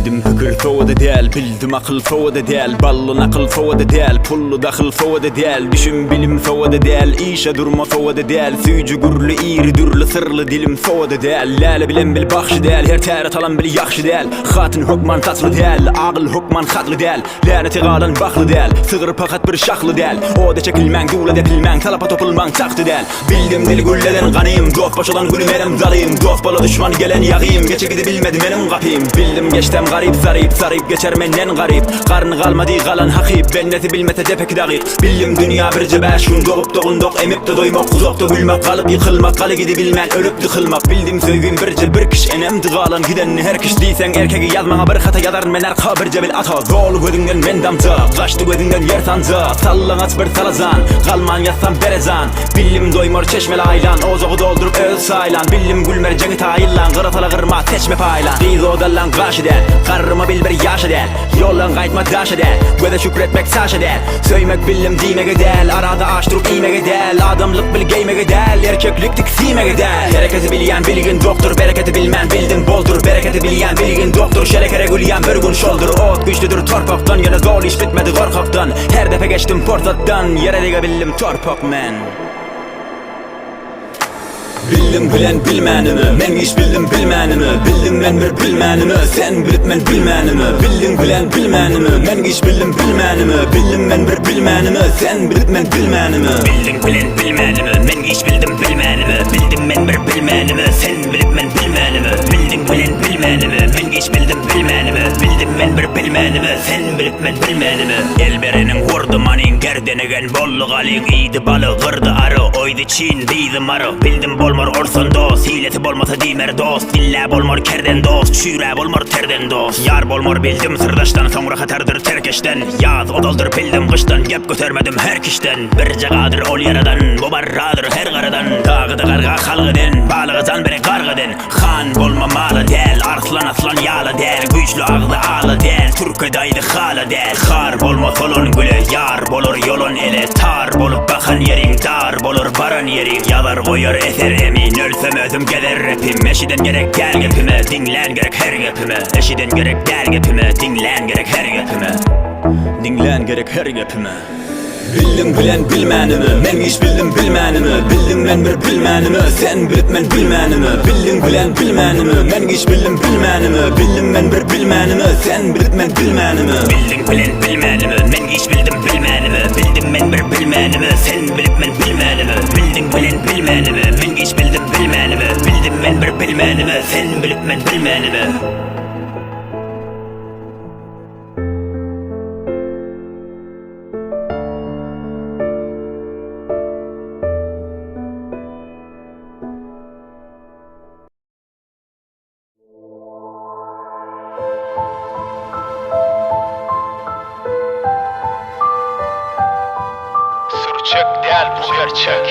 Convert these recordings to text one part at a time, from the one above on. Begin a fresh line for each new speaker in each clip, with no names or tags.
Bildim pikir sowady däl, bildim akyl sowady däl, Bally nakyl sowady däl, pully dahyl sowady däl, Düşüm bilim sowady däl, işe durma sowady däl, Süýji gürli iri dürli syrly dilim sowady däl, Läle bilen bil bagşy däl, her täret alan bil ýagşy däl, Hatyn hökman saçly däl, agyl hökman hatly däl, Länete galan bahly däl, sygyr pahat bir şahly däl, Oda çekilmäň, dula depilmäň, talapa topulmaň tagty däl. Bildim dil gülleden ganym, dost boşadan güni menem zalym, Dost bola düşman gelen ýagym, geçe gidibilmedi meniň gapym. Bildim geçsem garyp saryp, saryp geçer menden garyp, Garny galmady galan hakyp, bendesi bilmese depeki dagyk. Bildim dünýä birje bäş gün, dogup dogundok, emip-de doýmak, Uzakda gülmek, galyp ýykylmak, galy gidibilmän ölüp dykyl-mak. Bildim söýgim birje bir kiş, enemdi galan gidenini her kiş. Diýseň erkegi ýaz maňa bir hata ýazaryn men arka birje bil ata. Doly gözüňden men damja, gaçdy gözüňden ýer sanja, Sallaňaç bir salazan, galman ýatsam berezan. Bildim doýmar çeşmeli aýlan, ojagy dolduryp öz saýlan. Bildim gülmer jeňi taýynlan, gyra sala gyrma seçme paýlan. Gyz odallaň gaşy däl, garryma bil bir ýaşy däl. Ýoldan gaýtma daşa däl, göze şükretmek saşa däl. Söýmek bildim diýmege däl, arada aç durup iýmege däl. Adamlyk bil geýmege däl, erkeklik tik siýmege däl. Hereketi bilýän bilgin dokdur, bereketi bilmän bildiň boldur. Bereketi bilýän bilgin dokdur, şelekere gülýän bir gün şoldur. Ot güýçlüdir torpakdan, ýöne doly iş bitmedi gorkakdan. Her depe geçdim pursatdan, ýere dege bildim torpak men. Bildim bilen bilmänimi, men hiç bildim bilmänimi, Bildim men bir bilmänimi, sen bilip men bilmänimi, Bildiň bilen bilmänimi, men hiç bildim bilmänimi, Bildim men bir bilmänimi, sen bilip men bilmänimi.
Bildiň bilen bilmänimi, men hiç bildim bilmänimi, Bildim men bir bilmänimi, sen bilip men bilmänimi, Bildiň bilen bilmänimi, men hiç bildim bilmänimi, Bildim men bir bilmänimi, sen bilip men bilmänimi. El bereniň vurdy manyň gerdenigen boldy galyň iýdi baly gyrdy ary oýdy çyn diýdi mary bildim bolmar orsan dost hilesi bolmasa diýmer dost dillä bolmar kerden dost çüýrä bolmar terden dost ýar bolmar bildim syrdaşdan soňra hatardyr terkeşden ýaz ozaldyr bildim gyşdan gep götermedim her kişden birje gadyr ol ýaradan mubarradyr her garadan dagyda garga halk eden balyga jan beren garga den Han bolma mala däl, arslan aslan ýala däl, Güýçli agzy ala däl, türke daýzy hala däl. Har bolma solan güle, ýar bolar ýolan ele, Tar bolup bakan ýeriň, dar bolar baran ýeriň. Ýazar goýar eser emin, ölsem özüm gezer repim, Eşiden gerek däl gepime, diňlän gerek her gepime, Eşiden gerek däl gepime, diňlän gerek her gepime.
Diňlän gerek her gepime. Bildim bilen bilmänimi, men hiç bildim bilmänimi, Bildim men bir bilmänimi, sen bilip men bilmänimi, Bildiň bilen bilmänimi, men hiç bildim bilmänimi, Bildim men bir bilmänimi, sen bilip men bilmänimi.
Bildiň bilen bilmänimi, men hiç bildim bilmänimi, Bildim men bir bilmänimi, sen bilip men bilmänimi, Bildiň bilen bilmänimi, men hiç bildim bilmänimi, Bildim men bir bilmänimi, sen bilip men bilmänimi.
Sürçek däl bu gerçek.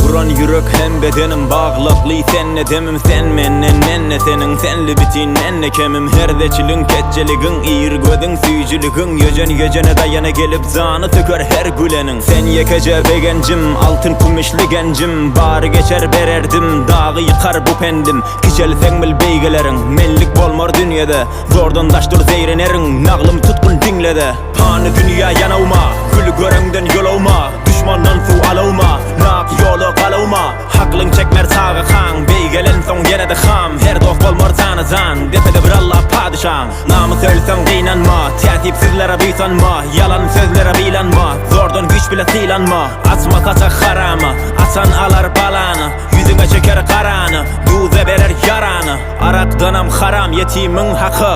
Uran ýürek hem bedenim baglykly sende demim sen menden mende seniň senli bitin mende kemim her zeçiliň ketjeligiň ir gözüň süýjüligiň ýöjen ýöjene daýana gelip jany söker her güleniň sen ýekeje begenjim altyn kümüşli genjim bary geçer bererdim dagy ýykar bu pendim kiçelseň bil beýgeleriň menlik bolmar dünýede zordan daş dur zeýreneriň naglym tutgun diňlede Pany dünýä ýanawma, Gül göreňden ýolawma, Duşmandan suw alawma, Nak ýola galawma, Haklyň çekmer çagakaň, Beýgelensoň ýene-de ham, Her dost bolmar jana-jan, Depede bir Alla padyşaň. Namys ölseň gynanma, Täsipsizlere buýsanma, Ýalan sözlere bylanma, Zordan güýç bile sylanma, Açma saçak harama, Açan alar balany, Ýüzüňe çeker garany, Duza berer ýarany, Arakdanam haram ýetimiň haky.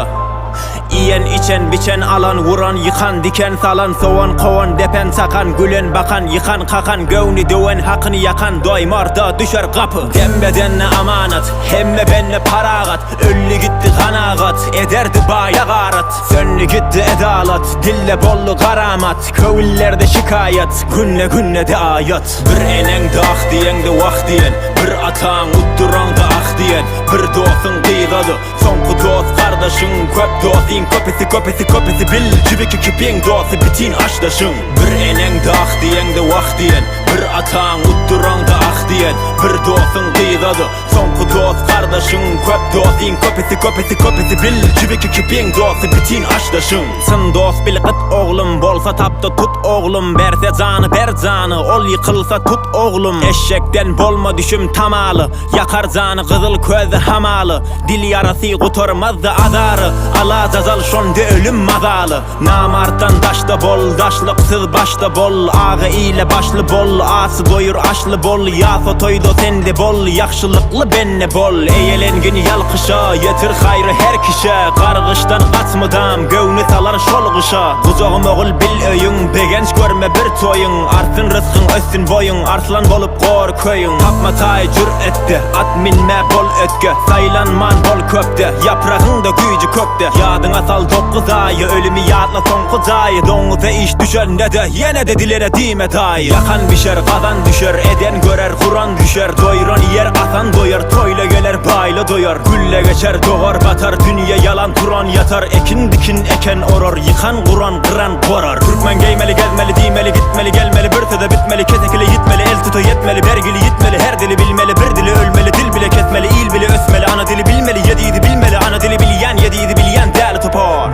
Iýen, içen, biçen, alan, wuran, ýykan, diken, salan, sowan, kowan, depen, çakan, gülen, bakan, ýykan, kakan, göwni döwen, hakyny ýakan, doýmar-da, düşer gapy. Dem-bedenne amanat, hemme bende paragat, Öldi gitdi kanagat, ederdi baýa garat. Söndi gitdi edalat, dilde boldy garamat, Köwüllerde şikaýat, günde-günde-de aýat. Bir eneňde ah diýeňde wah diýen, Bir ataň utduraňda ah diýen, Bir dostuň gyzady, Soňky dost gardaşyň köp dosyň köpüsi köpüsi köpüsi bil jübiki kipiň dosty bitin aşdaşyň Bir eneňde ah diýeňde wah diýen Bir ataň utduraňda ah diýen Bir dostuň gyzady soňky dost gardaşyň. gardaşyň Köp dostyň köpüsi köpüsi köpüsi bil Jübiki küpiň dosty bitin aşdaşyň Çyn dost bil gyt oglum Bolsa tapda tut oglum Berse jany ber jany Ol ýykylsa tut oglum Eşekden bolma düşüm tamaly Ýakar jany gyzyl közde hamaly Dil ýarasy gutarmazdy azary Alajazal şonda ölüm mazaly Namartdan daşda bol Daşlyksyz başda bol Aga ile başly bol Asy doýur aşly bol Ýasa toýda sende bol Ýagşylykly bende bol Eýelengin ýalkyşa Ýetir haýry her kişä Gargyşdan gaç mydam Göwni salar şol gyşa Gujagym ogul bil öýüň Begenç görme bir toýuň Artsyn rysgyň össün boýuň Arslan bolup gor köýüň Tapma taý jür-etde At minme bol ötge Saýlanman bol köpde Ýapragyň-da güýji kökde Ýadyňa sal 9 aýy Ölümi ýatla soňky jaýy Doňuza iş düşende-de Ýene-de dilene diýme daýy Ýakan bişer, gazan düşer Eden görer, guran düşer Doýran iýer, asan doýar Toýla geler, baýla doýar Gülle geçer, dogar batar Dünýe ýalan, turan ýatar Ekin dikin, eken orar Ýykan, guran, gyran, gorar Türkmen geýmeli, gezmeli, diýmeli, gitmeli, gelmeli Bir söze bitmeli, kesekili ýitmeli El tuta ýetmeli, bergili ýitmeli Her dili bilmeli, bir dili ölmeli Dil bile kesmeli, il bile ösmeli Ana dili bilmeli, ýedizi bilmeli Ana dili bilýän, ýedizi bilýän däli topar.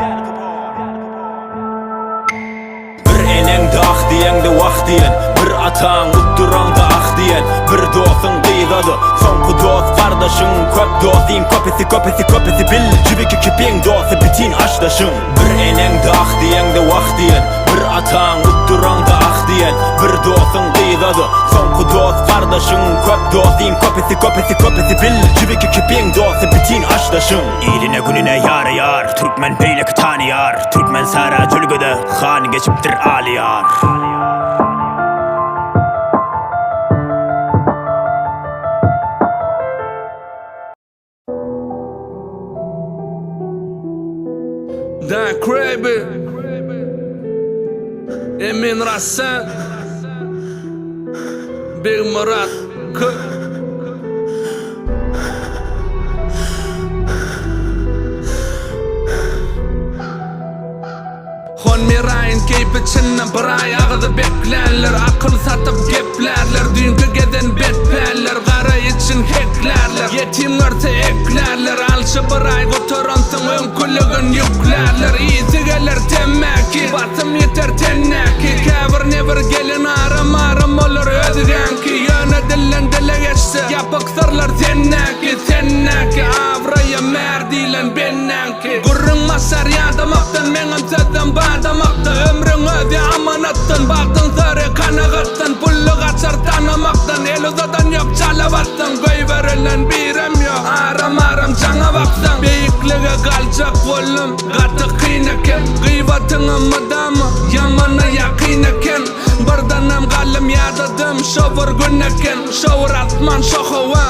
Bir eneňde ah diýeňde wah diýen Bir ataň utduraňda ah diýen Bir dostuň gyzady soňky dost gardaşyň Köp dostyň köpüsi köpüsi köpüsi bil Jübiki kipiň dosty bitin aşdaşyň Bir eneňde ah diýeňde wah diýen Bir ataň utduraňda ah diýen Bir dostuň gyzady soňky dost gardaşyň Köp dostyň köpüsi köpüsi köpüsi bil Jübiki kipiň dosty bitin aşdaşyň Iline gününe ýaraýar Türkmen beýleki tanyýar Türkmen sara jülgede han geçipdir alyýar.
Dan Craby Emin Rassen Begmyrat K. Hon Miraýyň keýpi çyndan bir aý agyzy beklänler Akyl satyp geplärler Düýnki gezen bet päller Gara için heklärler Ýetim görse eklärler Alşy bir aý gutaransoň öňküligin ýüklärler Yzy geler temmäki Basym ýiter tendäki Käbir nebir gelen aram-aram bolar özgäňki Ýöne dilden dile geçse ýapyk syrlar sendäki Sendäki abraýa mär diýlen bendäňki Gürrüň basar ýadamakdan meňem sözüm badamakda Ömrüň özi amanatdan bagtyň syry kanagatdan Pully gaçar tanamakdan el uzadan ýok çala bassaň Goýberilen birem ýok aram-aram jaňa baksaň Beýiklige galjak boldum gaty kyn eken Gybatyňam mydama ýamana ýakyn eken Birdenem galdym ýadadym şo bir gün eken Şo bir asman şo howa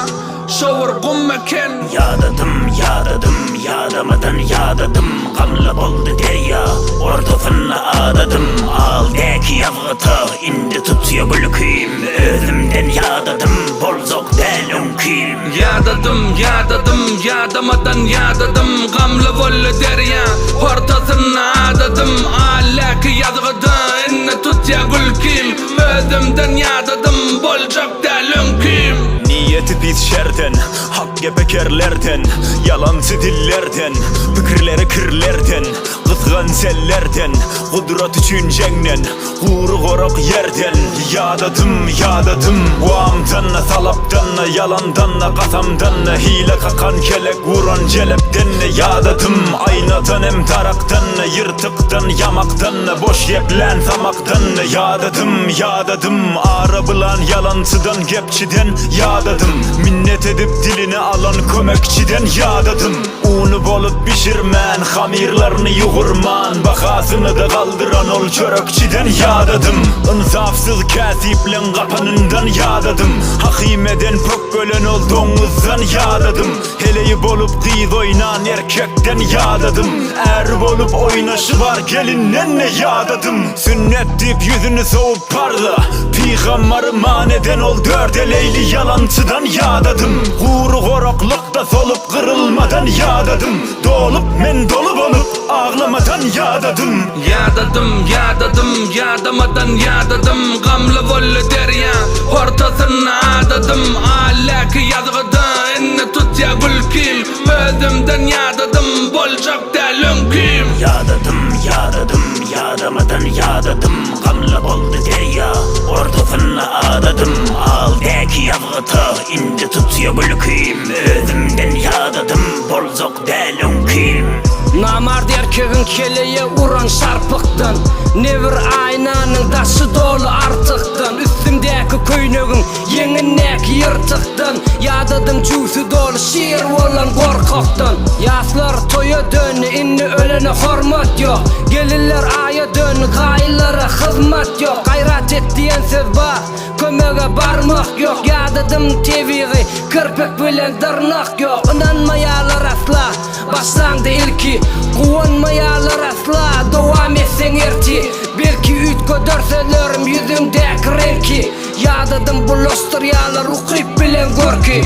şo bir gum eken.
Ýadadym, ýadadym, ýadamadan ýadadym Gamly boldy derýa, ortasynda adadym Al däki ýazgyta, indi tutýa gülkim Özümden ýadadym, boljak däl öňkim.
Ýadadym, ýadadym, ýadamadan ýadadym Gamly boldy derýa, ortasynda adadym Alläki ýazgyda, indi tutýa gülkim Özümden ýadadym, boljak däl öňkim.
Niýeti pis şerden, hak gepe kerlerden, Ýalançy dillerden, pikirleri kirlerden, Gysganç ellerden, gudrat üçin jeňden, Gury gorak ýerden Ýadadym, ýadadym Wamdan-da, talapdan-da, ýalandan-da, kasamdan-da, Hile kakan kelek uran jelepden-de Ýadadym, aýnadan hem darakdan-da, Ýyrtykdan, ýamakdan-da, boş geplän samakdan-da Ýadadym, ýadadym Ara bylan ýalançydan, gepçiden Ýadadym, minnet edip diline alan kömekçiden Ýadadym. Uny bolup bişirmän, hamyrlaryny ýugurman, Bahasyny-da galdyran ol çörekçiden ýadadym. Ynsapsyz kätipleň gapanyndan ýadadym. Hakymeden pökgelen ol doňuzdan ýadadym. Heleýi bolup gyz oýnan erkekden ýadadym. Äri bolup oýnaşy bar gelinden-de ýadadym. Sünnet diýip ýüzüni sowup parza, Pygambary man eden ol dördeleýli ýalançydan ýadadym. Gury goraklykda solup gyrylmadan ýadadym. Dolup men doly bolup aglamadan ýadadym.
Ýadadym, ýadadym, ýadamadan ýadadym Gamly boldy derýa, ortasynda adadym Alläki ýazgyda, indi tutýa gülkim. gülkim Özümden ýadadym boljak däl öňkim
Ýadadym, ýadadym, ýadamadan ýadadym Gamly boldy derýa, ortasynda adadym Al däki ýazgyta, indi tutýa gülkim Özümden ýadadym, boljak däl öňkim.
Namart erkegiň keleýe uran şarpykdan, Ne bir aýnanyň daşy doly artykdan, Üstümdäki köýnegiň ýeňindäki ýyrtykdan, Ýadadym jübsi doly şir bolan gorkakdan. Ýaslar toýa döndi, indi ölene hormat ýok, Gelinler aýa döndi, gaýynlara hyzmat ýok, Gaýrat et diýen söz bar, kömege barmak ýok, Ýadadym tebigy kirpik bilen dyrnak ýok, Ynanmaýarlar asla, başlaňda ilki, Guwanmaýarlar asla, dowam etseň ertir, Belki üýtgeder sözlerim ýüzüňdäki reňki, Ýadadym bulaşdyrýarlar ukyp bilen görki,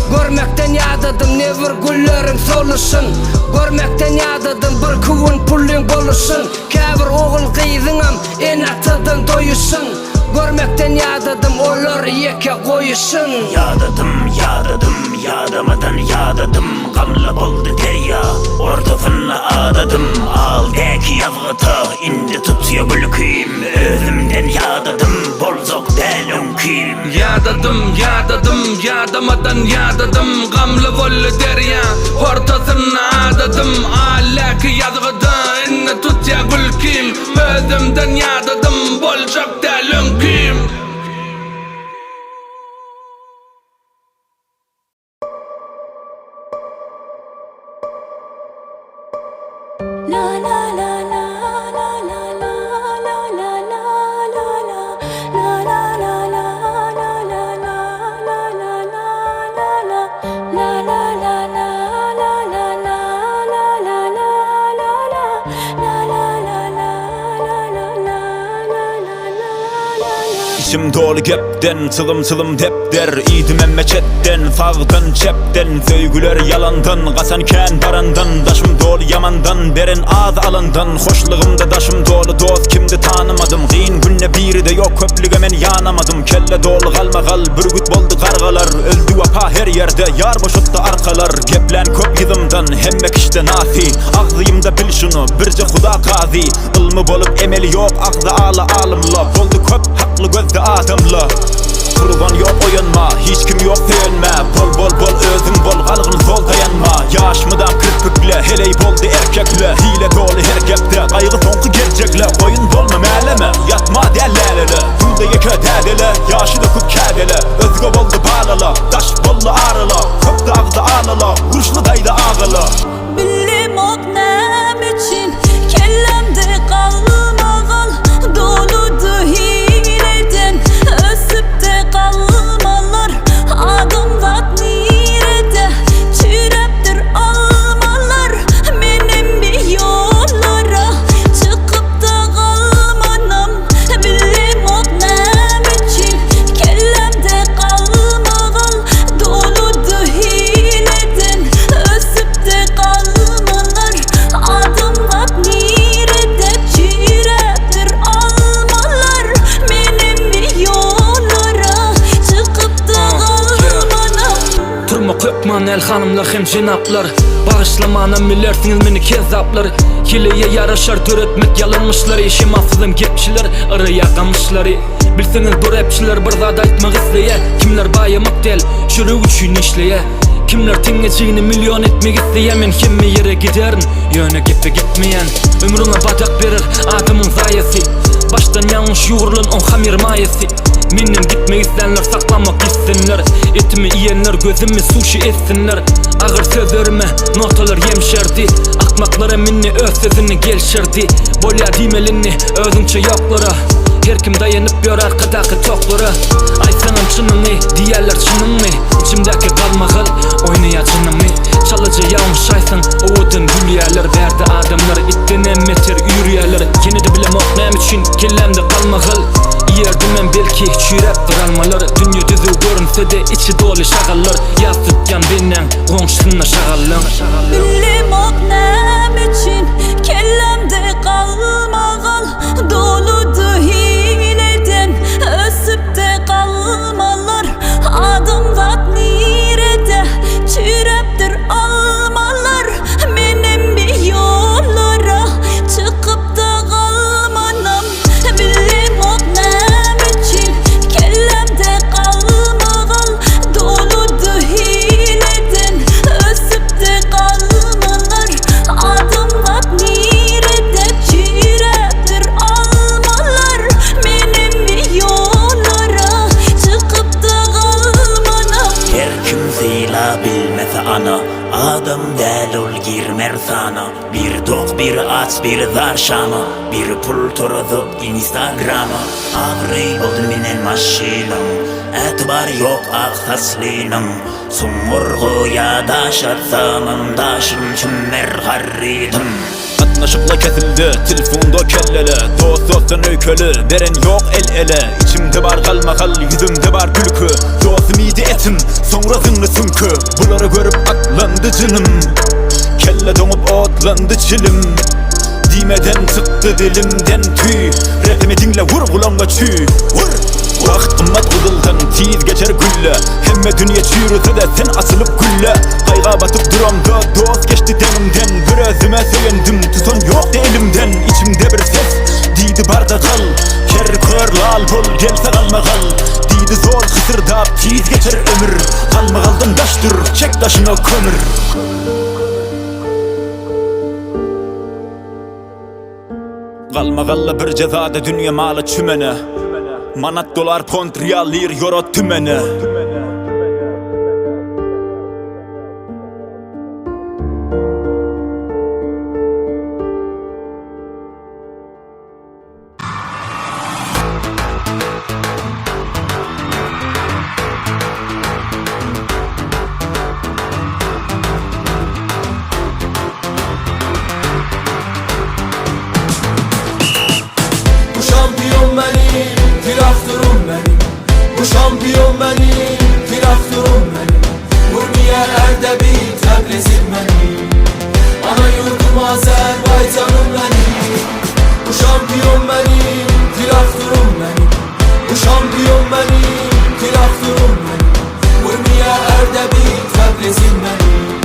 Görmekden ýadadym ne bir gülleriň soluşyn, Görmekden ýadadym birki gün pulyň boluşyn, Käbir ogul-gyzyňam ene-atadan doýuşyn, Görmekden ýadadym olary ýeke goýuşyn.
Ýadadym, ýadadym, ýadamadan ýadadym Gamly boldy derýa, ortasynda adadym Al däki ýazgyta, indi tutýa gülkim Özümden ýadadym, boljak däl öňkim.
Ýadadym, ýadadym, ýadamadan ýadadym Gamly boldy derýa, ortasynda adadym Al däki ýazgyta, indi tutýa gülkim Özümden ýadadym, boljak däl öňkim.
Içim doly gepden, çylym-çylym depder Iýdim emme çetden, sagdan, çepden Söýgüler ýalandan, gaçan kän barandan Daşym doly ýamandan, beren az alandan Hoşlugymda daşym doly dost kimdi tanymadym Kyn günde biride ýok köplüge men ýanamadym Kelle doly galmagal, bürgüt boldy gargalar Öldi wepa her ýerde, ýar boşatdy arkalar Geplän köp yzymdan, hemme kişde nasy Agzymda bil şuny, birje Huda kazy Ylmy bolup emeli ýok agzy ala alymla Boldy köp hakly gözde adamla Turban ýok oýanma, hiç kim ýok söýenmä Bol bol bol özüň bol galgyn zol daýanma Ýaş mydam kirpikle, heleý boldy erkekle Hile doly her gepde, gaýgy soňky geljekle Goýun bolma mäleme, ýatma däl lälele Suwda ýeke dädele, ýaşy döküp kädele Özge boldy balala, daş boldy arala Köpdi agzy alala, uruşly daýza agala.
Bilemok näme üçin kellämde galmagal Doludy hileden ösüpdi galmalar Adamzat nirede çüýräpdir almalar Menem bir ýollara çykypda galmanam Bilemok näme üçin kellämde galmagal Doludy hileden ösüpdi galmalar Adamzat nirede çüýräpdir almalar Menem bir ýollara çykypda galmanam.
Turmak hökman äl hanymlar hem jenaplar Bagyşlamanam bilersiňiz meni kezzaplar Heleýe ýaraşar döretmek ýalanmyşlary Şemasyzam gepçiler yraýa gamyşlary Bilseňiz bu repçiler bir zat aýtmak isleýä Kimler baýamak däl çörek üçin işleýä Kimler teňňejigini million etmek isleýä Men hemme ýere giderin ýöne gepe gitmeýän Ömrüňe badak berer adamyň zaýasy Başdan ýalňyş ýugrulan oň hamyr maýasy Menden gitmek islänler saklamak gitsinler Etimi iýenler gözümi suşi etsinler Agyr sözlerime notalar ýemşerdi Akmaklaram indi öz sözüni gelşirdi Bolýa diýmeli indi özüňçe ýoklara Her kim daýanyp ýör arkadaky toklara Aýtsaňam çynyňy diýerler çynyňmy Içimdäki galmagal oýnaýar jynymy Çalaja ýalňyşaýsaň owadan gülýärler Bärde adamlar itdenem beter üýrýärler Ýene-de bilemok näme üçin kellämde galmagal Iýerdimem belki çüýräpdir almalar Dünýe düzüw görünse-de içi doly şagallar Ýas tutýan bendäň goňşusynda şagallaň.
Bilemok näme üçin kellämde galmagal Doludy hileden ösüpdi galmalar Adamzat nirede çüýräpdir.
hana Adam däl ol girmer sana Biri tok biri aç biri zar şama Biri pul torazyp instagrama Agyry boldy minen maşynyň Ätibary ýok ak saçlynyň Suňňurgy daş atsamam daşym çümmer garrydym.
Gatnaşykla kesildi, telefunda kellele Dost dostdan öýkeli, beren ýok el ele Içimde bar galmagal, ýüzümde bar gülki Dostum iýdi etim, soňra zyňdy süňki Bulary görüp atlandy jynym Kelle doňup otlandy çilim Diýmeden çykdy dilimden tüý Rapimi diňle wur gulaňňa çüý Wur! Wagt gymmat gyzyldan tiz geçer gülle Hemme dünýe çüýrese-de sen açylyp gülle Gaýga batyp duramda dost geçdi deňimden Bir özüme söýendim tutan ýokdy elimden Içimde bir ses diýdi barda gal Ker kör lal bol gelse galmagal Diýdi zol hysyrdap tiz geçer ömür Galmagaldan daş dur çek daşyňa kömür. Galmagalla bir jezada dünýe maly çümene Manat dolar pont rial lir ýoro tümene.
Bu şampiyon benim, traktörüm benim Bu şampiyon benim, traktörüm benim Urmiye Erdebil, Tebrizim benim Ana yurdum Azerbaycanım benim Bu şampiyon benim, traktörüm benim Bu şampiyon benim, traktörüm benim Urmiye Erdebil, Tebrizim benim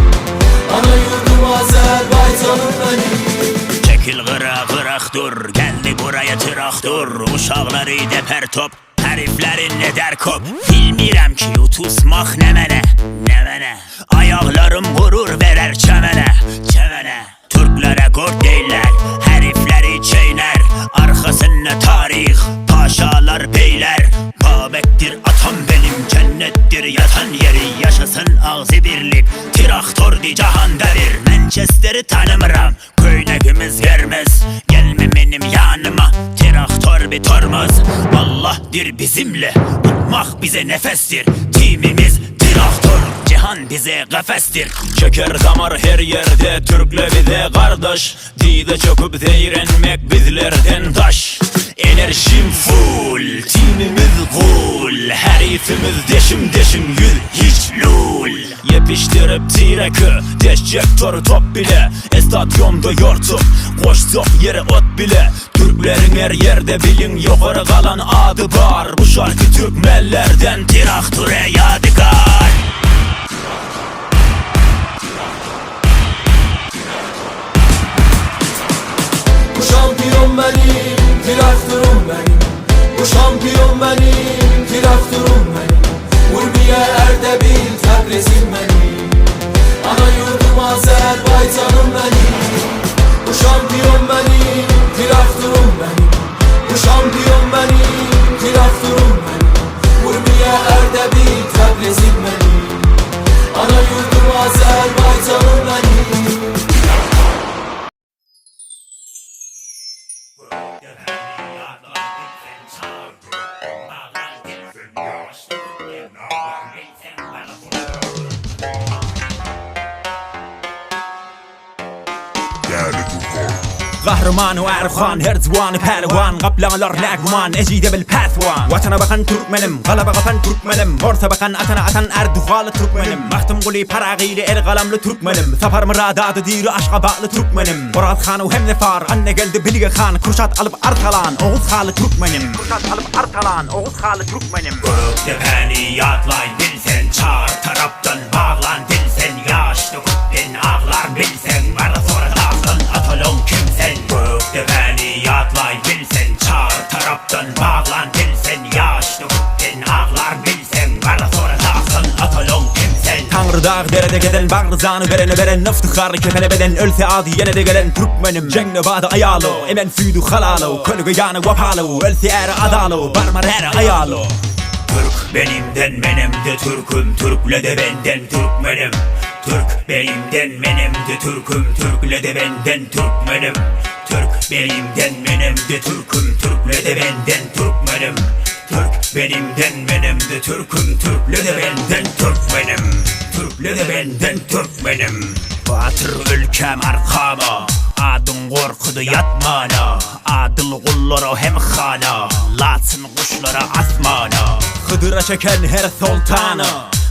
Ana yurdum Azerbaycanım benim
Çekil gyra gyrak dur Geldi buraya traktör Uşaqları deper top Heriflerin ne der kop Bilmirəm ki utusmaq nə mənə Nə mənə Ayaqlarım gurur verer çəmənə Çəmənə Türklere kurt deyirlər Herifleri çeynər Arkasında tarih Paşalar beyler Babektir atam benim Cennettir yatan yeri Yaşasın ağzı birlik Traktör di cahanda bir Manchester'i tanımıram Köynegimiz yermez Gelme benim yanıma Traktör bir tormaz Allah'dir bizimle Tutmak bize nefestir Timimiz traktör Cihan bize kafestir
Çeker damar her yerde Türkle bize kardeş Dide çöküp zeýrenmek bizlerden daş Enerjim full, timimiz gul Herifimiz deşim deşim ýüz hiç lul Ýepişdirip tireki, deşjek tory top bile Estadiýonda ýortup, goşsak ýere ot bile Türkleriň her ýerde biliň ýokary galan ady bar Bu şarky türkmenlerden
Traktöre ýadygär
Bu şampiyon benim, traktörüm benim Bu şampiyon benim, traktörüm benim Urmiye Erdebil, Tebrizim benim Ana yurdum Azerbaycanım benim Bu şampiyon benim, traktörüm benim Bu şampiyon benim, traktörüm benim Urmiye Erdebil, Tebrizim benim Ana yurdum Azerbaycanım benim
Gahryman we Erhan her juwany pälwan Gaplaňlar nägüman ejide bil päswan Watana bakan türkmenim galaba gapan türkmenim Borsa bakan atana atan Erdugaly türkmenim Magtymguly Paragyly el galamly türkmenim Saparmyrat ady diri Aşgabatly türkmenim Oraz hanow hem nefar Annageldi Bilge han Kürşat alyp Arkalan Oguz haly türkmenim Kürşat alyp Arkalan Oguz haly türkmenim.
Gökdepäni ýatlaý bilseň Çar tarapdan baglan dilsen Ýaş döküp ben aglar bilseň Bara sora dagdan atalyň kim sen Gökdepäni ýatlaý bilseň Çar tarapdan baglan dilsen Ýaş döküp ben aglar bilseň Bara sora dagdan atalyň kim sen.
Taňry dag derede gezen Bagry jany berene beren Yftyharly kefene beden Ölse ady ýene-de gelen Türkmenim Jeňne bady aýaly Emen süýdi halaly Könüge ýany wepaly Ölse äri azaly Barmar äri aýaly.
Türk benimden menemde türküm Türklede benden türkmenim. Türk benimden menem de Türküm Türkle de benden Türkmenim Türk benimden menem de Türküm Türkle de benden Türkmenim Türk benimden menem de Türküm Türkle de benden Türkmenim Türkle de benden Türkmenim Batyr ülkäm arkama Adyň gorkudy ýatmana Adyl gullara hem hana Laçyn guşlara asmana
Hydyra çeken her soltany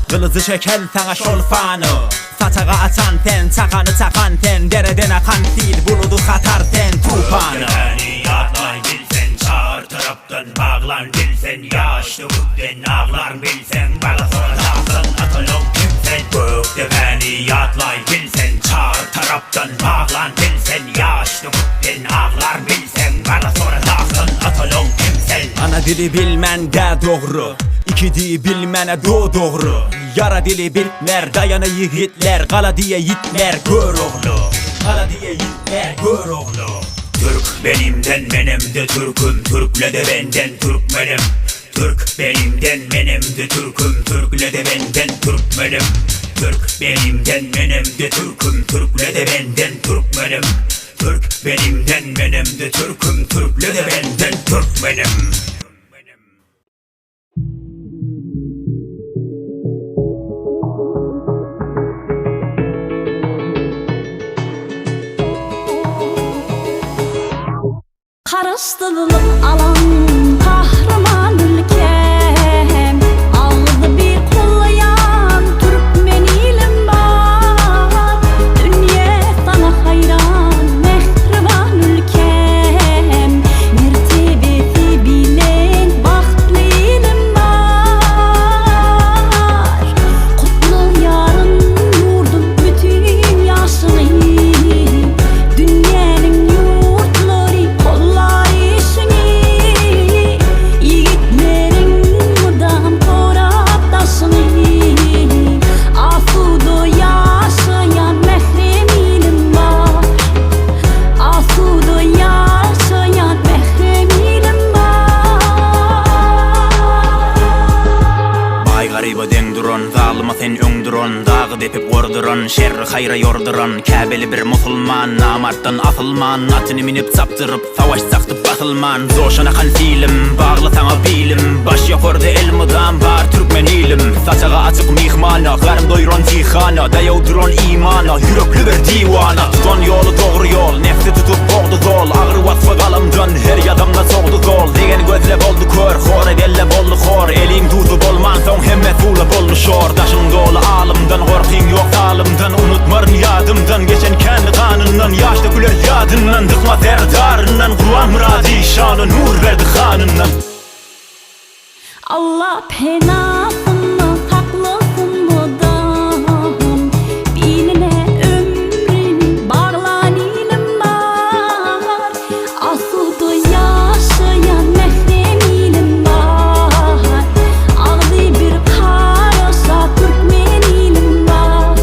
Gylyjy çeken saňa şol fany Saçagy açan sen, çakany çakan sen Dereden akan sil, buludy katar sen, tupany.
Gökdepäni ýatlaý bilseň, Çar tarapdan baglan bilseň, Ýaş döküpden aglar bilseň, Bala sorasagdan atanyň kim sen? Gökdepäni ýatlaý bilseň, Çar tarapdan baglan bilseň, Ýaş döküpden aglar bilseň, Bala sorasagdan atanyň kim sen?
Ana dili bilmän dä dogry, Iki di bilmäne do dogry, Ýara dili bitmer, daýana ýigitler, Gala diýe ýitmer, Görogly, Gala diýe ýitmer, Görogly.
Türk benimden menemde Türküm Türkle-de benden Türkmenim Türk benimden menemde Türküm Türkle-de benden Türkmenim Türk benimden menemde Türküm Türkle-de benden Türkmenim Türk benimden menemde Türküm Türkle-de benden Türkmenim.
Garaşsyzlyk alan gahryman ülkäm, Agzy bir gulaýan türkmen ilim bar. Dünýä saňa haýran mähriban ülkäm, Mertebesi bilen bagtly ilim bar. Gutlaýaryn ýurdum bütin ýaşyny, Dünýäniň ýurtlary gollar işiňi. Ýigitleriň mydam gorap daşyňy, Asuda ýaşaýan mährem ilim bar. Asuda ýaşaýan mährem ilim bar.
Baý garyba deň duran, zalyma sen öň duran, Dagy depip gorduran, şerri haýra ýorduran, Käbeli bir musulman, namartdan asylman, Atyny minip çapdyryp, savaş çakdyp basylman, Joşan akan silim, bagly saňa bilim, Baş ýokarda elmydam bar türkmen ilim, Saçagy açyk myhmana, garyn doýran jihana, Daýaw duran imana, ýürekli bir diwana, Tutan ýoly dogry ýol, nefsi tutup bogdy zol, Agyr waspa galamdan her ýazamda sogdy zol, Degen gözle boldy kör, hor edelle boldy hor, Eliň duzy bolmansoň hemme suwla boldy şor, Daşyň doly alymdan, gorkyň ýok zalymdan, Unutmaryn ýadymdan, geçen känli ganyndan, Ýaş döküler ýadyndan, dykma serdaryndan, Gurban Myrady şany Nurberdi hanyndan.
Alla penasynda saklasyn mydam, Biline ömrüni baglan ilim bar. Asuda ýaşaýan mährem ilim bar. Agzy bir garaşa türkmen ilim bar.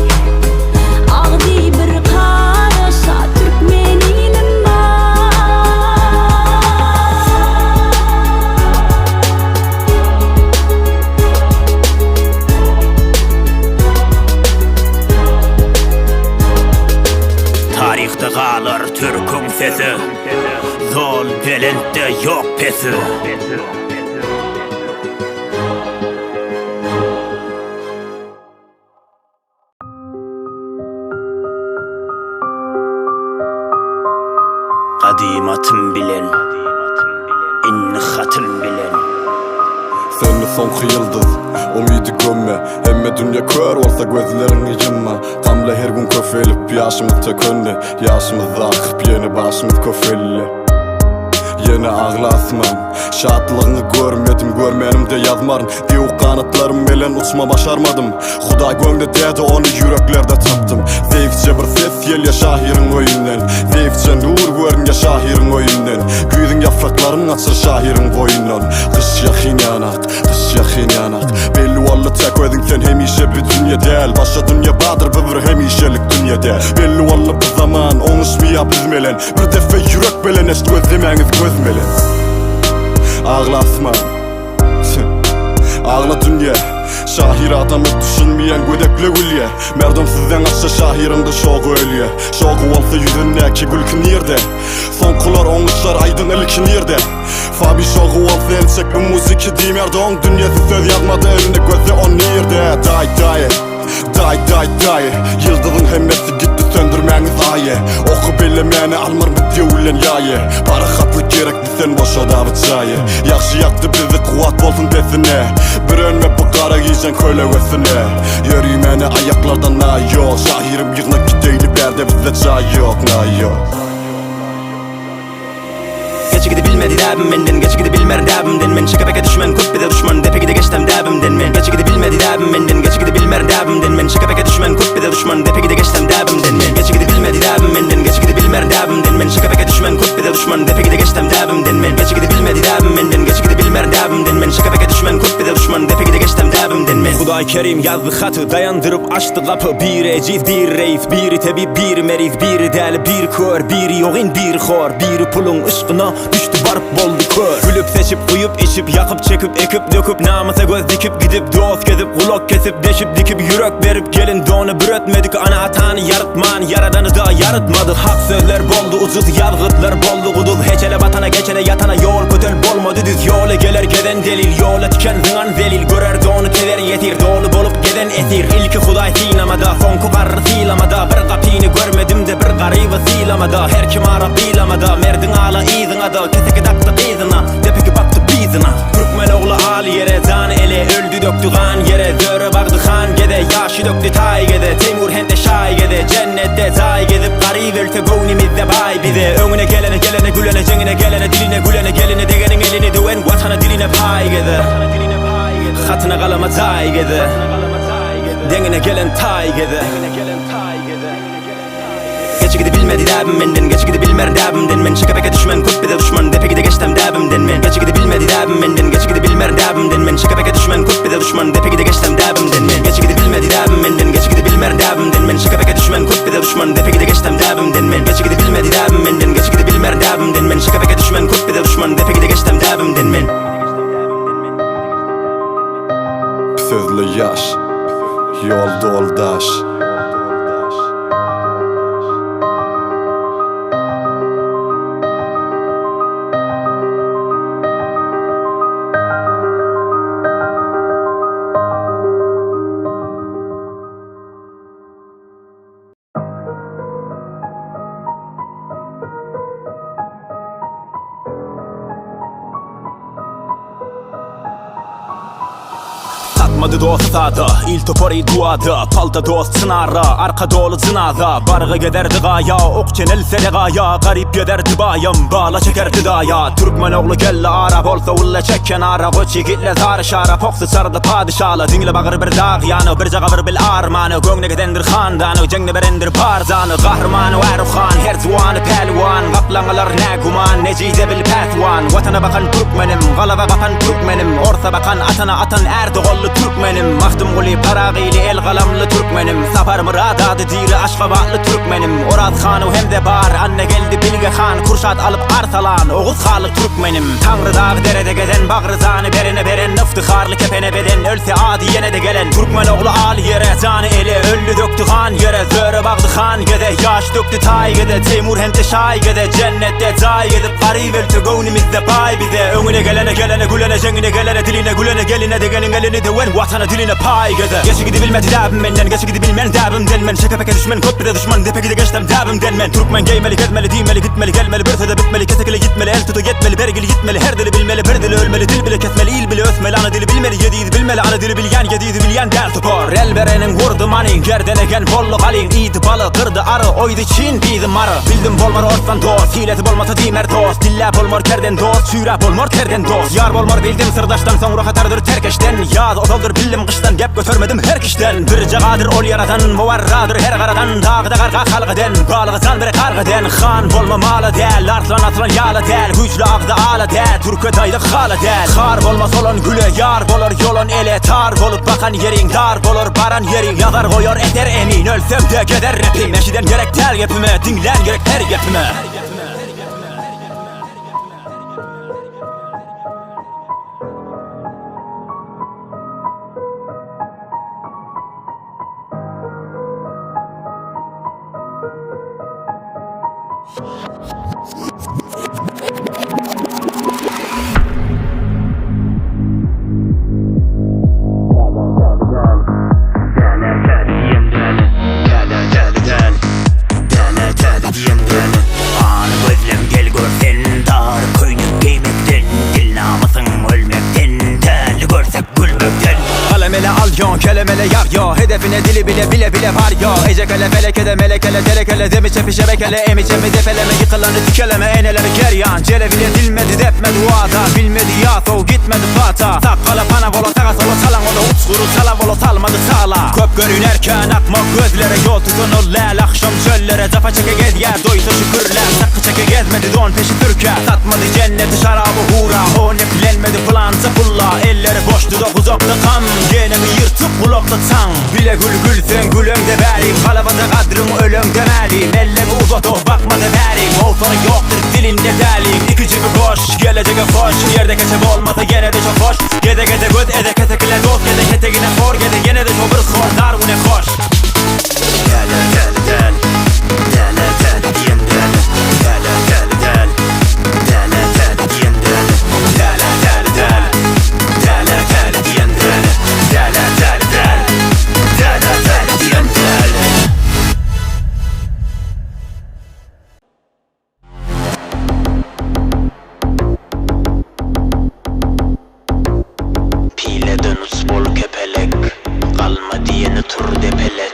Agzy bir garaşa türkmen ilim bar.
Taryhda galar türküň sesi Zol belentde ýok pesi. Gadym atym bilen, indi hatym bilen.
Söndi soňky ýyldyz, umydy gömme Hemme dünýe kör bolsa gözleriňi ýumma Gamly her gün köpelip ýaşymyz tökendi Ýaşymyz akyp ýene başymyz köfeldi Ýene agla asman Şatlygyňy görmedim görmänimde ýazmaryn Döwük ganatlarym bilen uçma başarmadym Hudaý göňde däde ony ýüreklerde tapdym Zeýifçe bir ses gelýä şahyryň öýünden Zeýifçe nur görünýä şahyryň öýünden Güýzüň ýapraklaryn gaçyr şahyryň boýundan Gyş ýakyn ýanak, gyş ýakyn ýanak Belli boldy täk özüň sen hemişe bir dünýe däl Başga dünýe bardyr bu bir hemişelik dünýe däl Belli boldy bu zaman oňuşmaýa biz bilen Bir depe ýürek bilen eşit gözlemäňiz göz bilen Agla asman Agla dünýe. Şahyr adamy düşünmeýän gödekle gülýä Merdem sizden gaçsa şahyryňda şogy ölýä Şogy bolsa ýüzündäki gülki nirde Soňkular oňuşar aýdyň ilki nirde Fabi şogy bolsa el çek bu muziki diýmärdi Oň dünýesi söz ýazmady elini gözle o nirde Daý daýy Daý daý daýy Ýyldyzyň hemmesi gitdi söndürmäňiz aýy Oky bellemäni almar bu döwülen ýaýy Parahatlyk gerekdi sen boşadaby çaýy Ýagşy ýakdy bizi kuwwat bolsun desine Bir önme bu gara gijäň kölegesine Ýörimäne aýaklardan naý ýok Şahyrym ýygna gideýli bärde bizde jaý ýok naý ýok.
Geçi gidi bilmedi däbim menden Geçi gidi bilmer däbimden men Şeke peke düşmen köp bize düşman Depe gide geçsem däbimden men Geçi gidi bilmedi däbim menden Geçi gidi bilmer däbimden men Şeke peke düşmen köp bize düşman Depe gide geçsem däbimden men Geçi gidi bilmedi däbim menden Geçi gidi bilmer däbimden men Şeke peke düşmen köp bize düşman Depe gide geçsem däbimden men Geçi gidi bilmedi däbim menden Geçi gidi bilmer däbimden men Şeke peke düşmen köp bize düşman Depe gide geçsem däbimden men Hudaý Kerim ýazdy haty Daýandyryp açdy gapy Biri ejiz biri reis Biri tebip biri meriz Biri däli biri kör Biri ýogyn biri hor Biri puluň yşkyna düşdi baryp boldy kör Gülüp seçip guýup içip ýakyp çekip ekip döküp Namysa göz dikip gidip dost gezip gulak kesip deşip dikip ýürek berip gelin dony büretmedik Ana atany ýarytman ýaradany da ýarytmady Hak sözler boldy ujuz ýazgytlar boldy guduz Heçele batana geçene ýatana ýol kötel bolmady düz Ýola geler gezen delil ýola tiken zyňan zelil Görer dony tezer ýesir doly bolup gezen esir Ilki hudaý synamada soňky garry sylamada Bir gapyny görmedim-de bir garyby sylamada Her kim ara gylamada merdiň ala yzyňada Keseki dakdy gyzyna depeki bakdy bizyna Türkmen ogly al ýere jan ele Öldi dökdi gan ýere zöre bagdy han geze Ýaşy dökdi taý geze Teýmur hende şaý geze Jennetde jaý gezip garyp ölse göwnümizde baý bize Öňüne gelene gelene gülene jeňine gelene diline gülene geline degeniň elini döwen Watana diline paý geze Hatyna galama jaý geze Deňine gelen taý geze. Geçi gidi bilmedi däbim menden Geçi gidi bilmer däbimden men Şeke peke düşmen köp bize düşman Depe gide geçsem däbimden men Geçi gidi bilmedi däbim menden Geçi gidi bilmer däbimden men Şeke peke düşmen köp bize düşman Depe gide geçsem däbimden men Geçi gidi bilmedi däbim menden Geçi gidi bilmer däbimden men Şeke peke düşmen köp bize düşman Depe gide geçsem däbimden men Geçi gidi bilmedi däbim menden Geçi gidi bilmer däbimden men Şeke peke düşmen köp bize düşman Depe gide geçsem däbimden men
Sözle ýaş, ýol doly daş.
Satmady dosty sada, il topary duada Palta dost çynara, arka doly jynaza Bargy gezerdi gaýa, ok çenelse gaýa Garyp gezerdi baýam, bala çekerdi daýa Türkmen ogly geldi ara, bolsa ulla çek kenara Goç ýigitle zary şara, poksy çardy padyşala Diňle bagyr bir dag ýany, birje gabyr bil armany Göwne gezendir handany, jeňde berendir bar jany Gahrymany Äruhan, her juwany pälwan Gaplaňalar nägüman, nejize bil päswan Watana bakan türkmenim, galaba gapan türkmenim Orsa bakan atana atan Ärdoganly türkmenim Magtymguly Paragyly el galamly türkmenim Saparmyrat ady diri Aşgabatly türkmenim Oraz hanyw hem-de bar, Annageldi Bilge han Kürşat alyp Arsalan, Oguz hanly türkmenim Taňry dag derede gezen, bagry jany berene beren Iftiharly kepene beden, ölse ady ýene-de gelen Türkmen ogly al ýere, jany ele, öldi dökdi gan ýere Zöre bagdy han geze, ýaş dökdi taý geze Teýmur hem-de şaý geze, jennetde jaý gezip Garyp ölse göwnümizde baý bize Öňüne gelene gelene gülene jeňine gelene diline gülene geline degeniň elini döwen Watana diline paý geze Geçi gidi bilmedi däbim menden Geçi gidi bilmen däbimden men Şeke peke düşmen köp bize düşman Depe gide geçsem däbimden men Türkmen geýmeli gezmeli diýmeli gitmeli gelmeli bir söze bitmeli kesekile gitmeli el tuta ýetmeli bergili ýitmeli her dili bilmeli bir dili ölmeli dil bile kesmeli il bile ösmeli ana dili bilmeli ýedizi bilmeli ana dili bilýän ýedizi bilýän däl topar El bereniň wurdy manyň gerdene gen boldy galyň iýdi baly gyrdy ary oýdy çyn diýdi mary Bildim bolmar orsdan dost hilesi bolmasa diýmer dost Dillä bolmar kerden dost çüýräp bolmar terden dost Ýar bolmar bildim syrdaşdan soňra hatardyr terkeşden Ýaz ozaldyr bildim gyşdan gep götermedim her kişden Birje gadyr ol ýaradan mubarradyr her garadan Dagda garga halk eden balyga jan bere garga den Han bolma mala däl arslan asylan ýala däl Güýçli agza ala däl türke daýlyk hala däl Har bolma solan güle ýar bolar ýolan ele Tar bolup bakan ýeriň dar bolar baran ýeriň Ýazar goýar eser emin ölsem-de gezer repim Eşiden gerek däl gepime diňlän gerek her gepime.
Gany gözlem gel gör sen Dar köýnek geýmekden Dil namysyň ölmekden Täli görsek gülmekden
Galam ele alýon, kelemele ýagýo Hedefine dili bile bile bile barýo Ejekele felekede melekele telekele Demi çepi şebekele emi çemi depeleme Ýykylany tikeleme eneleri gerýan Jelebile dilmedi depmedi wada Bilmedi ýasow gitmedi pata Sakgala pana bola saga sola çalan ola Uçgury çala bola salmady çala Köp görünerken akmak gözlere Ýol tutan ol läl akşam çöllere Japa çeke gezýär doýsa şükürlär Çakgy çeke gezmedi don peşi türke Satmady jenneti şaraby hura O neplenmedi pylança pulla Elleri boş dudak uzakda gam Genemi ýyrtyk gulakda çaň Bile gül gülseň güleňde bäri Galabada gadryň öleňde mälim Elleňi uzat oh bakmada bäri Howsala ýokdur dilinde däliň Iki jübi boş gelejege hoş Ýerde keçe bolmasa ýene-de şo hoş Geze geze göz ede kesekile dost geze Ketegine hor geze ýene-de şo bir hor Dar güne hoş.
Däli däli däl Däli däli diýen däli Däli däli däl Däli däli diýen däli Däli däli däl Däli däli diýen däli Däli däli däl Däli däli diýen däli. Pileden uç bol kepelek, Galma diýeni tur depelet.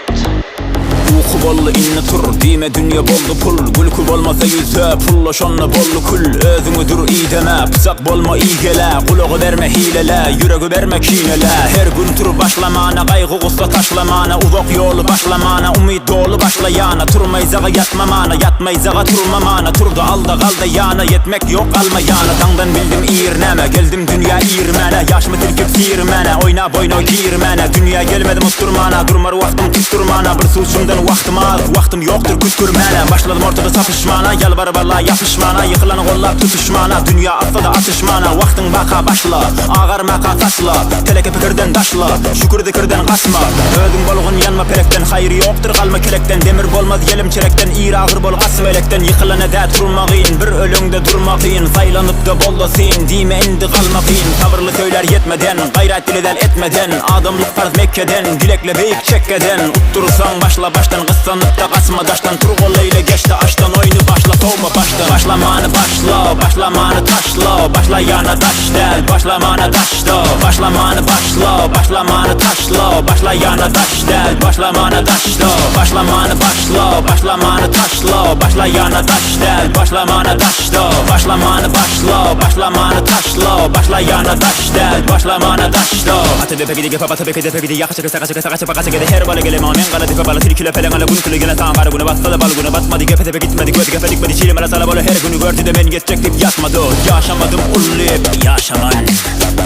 Uky boldy indi tur, diýme dünýe boldy pul Gülki bolmasa ýüzde, pulla şonda boldy kül Özüňi dür ideme, pyçak bolma igelä Gulagy berme hilelä, ýüregi berme kinelä Her gün tur başlamana, gaýgy-gussa taşlamana Uzak ýoly başlamana, umyt doly başlaýana Turmaýjaga ýatmamana, ýatmaýjaga turmamana Turda alda galda ýana, ýetmek ýok galma ýana Daňdan bildim ir näme, geldim dünýä irmäne Ýaşymy silkip sirmäne, oýnap oýna girmäne Dünýä gelmedim utdurmana, durmar wagtym tutdurmana Bir suçumdan wagtym az, wagtym ýokdur kütkürmäne Başladym ortada çapyşmana, ýalbaryp Alla ýapyşmana Ýykylany gollap tutuşmana, dünýä atsa-da atyşmana Wagtyň baka başla, agarmaka saçla Teleke pikirden daşla, şükür zikirden gaçma Özüň bolgun ýanma pelekden, haýyr ýokdur galma kelekden Demir bolmaz ýelim çelekden, ir agyr bol gaçma elekden Ýykylana dä turma gyn, bir öleňde durma kyn Saýlanyp-da bolda syn, diýme indi galma kyn Sabyrly söýlär ýetmeden, gaýrat dili däl etmeden Adamlyk parz Mekgeden, dilekle beýik çekgeden Utdursaň başla başdan, gyssanyp-da gaçma daşdan Tur gol eýle geç-de aşdan, oýny başla sowma başdan Başlamany başla, başlamany taşla, başlaýana daş däl, başlamana daşda Başlamany başla, başlamany taşla, başlaýana daş däl, başlamana daşda Başlamany başla, başlamany taşla, başlaýana daş däl, başlamana daşda Başlamany başla, başlamany taşla, başlaýana daş däl, başlamana daşda Ata depe gidi gepe bata beke depe gidi ýaka çeke saka çeke saka çepe gaça gede her bala gele maňa men gala depe bala tilkile peleň ala gün küle gelen saňa gara güne batsada bal güne batmady gepe tepe gitmedi gözi gepe dikmedi çilim ala sala bola her güni gördi de men geçjek diýip ýatmady Ýaşamadym ul diýip
Ýaşaman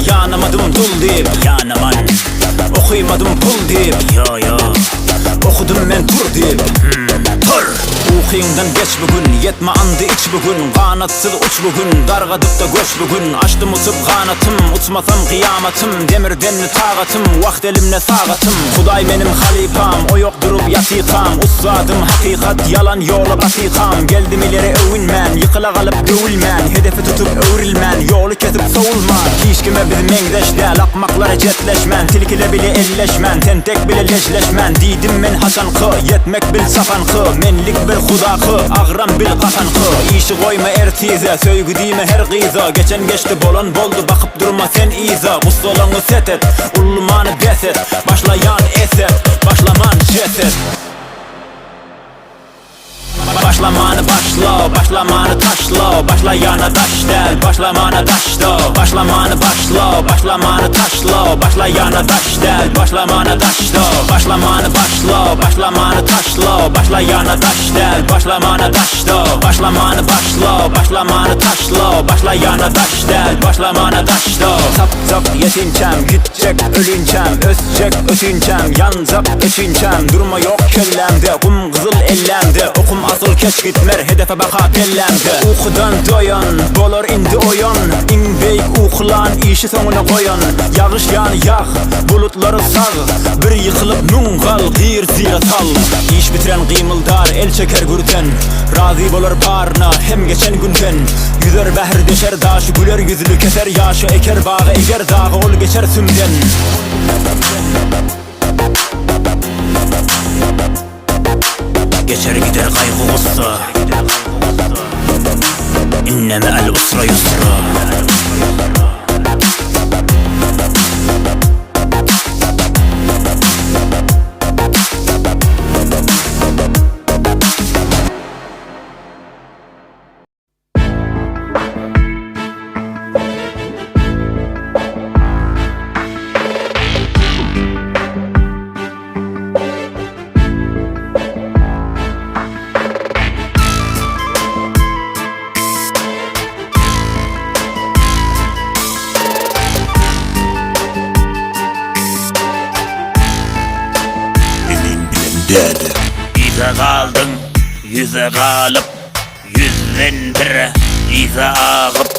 Ýanamadym dul diýip
Ýanaman
Okymadym pul diýip
Ýo ýo
Okudym men tur diýip
Tur!
Ukyňdan geç bu gün Ýetme andy iç bu gün Ganatsyz uç bu gün Dargadyp-da göç bu gün Açdym uçup ganatym Uçmasam kyýamatym Demirdenmi tagatym Wagt elimde sagatym Hudaý meniň halypam Oýak durup ýatykam Ussadym hakykat Ýalan ýola batykam Geldim ileri öwünmän Ýykyla galyp döwülmän Hedefi tutup öwrülmän Ýoly kesip sowulman Hiç kime biz meňzeş däl Akmaklara jetleşmän Tilkile bile elleşmän Tentek bile lejleşmän Diýdim men haçanky Ýetmek bil çapanky Menlik bir hudaky Agram bil gapanky Işi goýma ertize Söýgi diýme her gyza Geçen geçdi bolan boldy Bakyp durma sen yza Gussalaňy set et Ullumany bes et Başlaýan eset Başlaman jeset. Başlamany başla, başlamany taşla, başlaýana daş däl, başlamana daşda. Başlamany başla, başlamany taşla, başlaýana daş däl, başlamana daşda. Başlamany başla, başlamany taşla, başlaýana daş däl, başlamana daşda. Başlamany başla, başlamany taşla, başlaýana daş däl, başlamana daşda. Tapjak ýetinçäm, gitjek ölinçäm, ösjek ötinçäm, ýanjak öçinçäm, durma ýok kellämde, gum gyzyl ellämde, okum asyl keç gitmer, hedefe baka pellämde. Ukudan doýan, bolar indi oýan, iň beýik uklan, işi soňuna goýan, ýagyş ýany ýag, bulutlary sag, bir ýykylyp müň gal, gir syra sal. Iş. Iş bitiren gymyldar, el çeker gürden Razy bolar baryna, hem geçen günden Ýüzer bähr, deşer daşy, güler ýüzli, keser ýaşy Eker bagy, eger dagy, ol geçer sümden.
Geçer gider gaýgy-gussa Inne me'al usra ýusra.
Emin bilen däde.
Yza galdyň, ýüze galyp, Ýüzden bir yza agyp.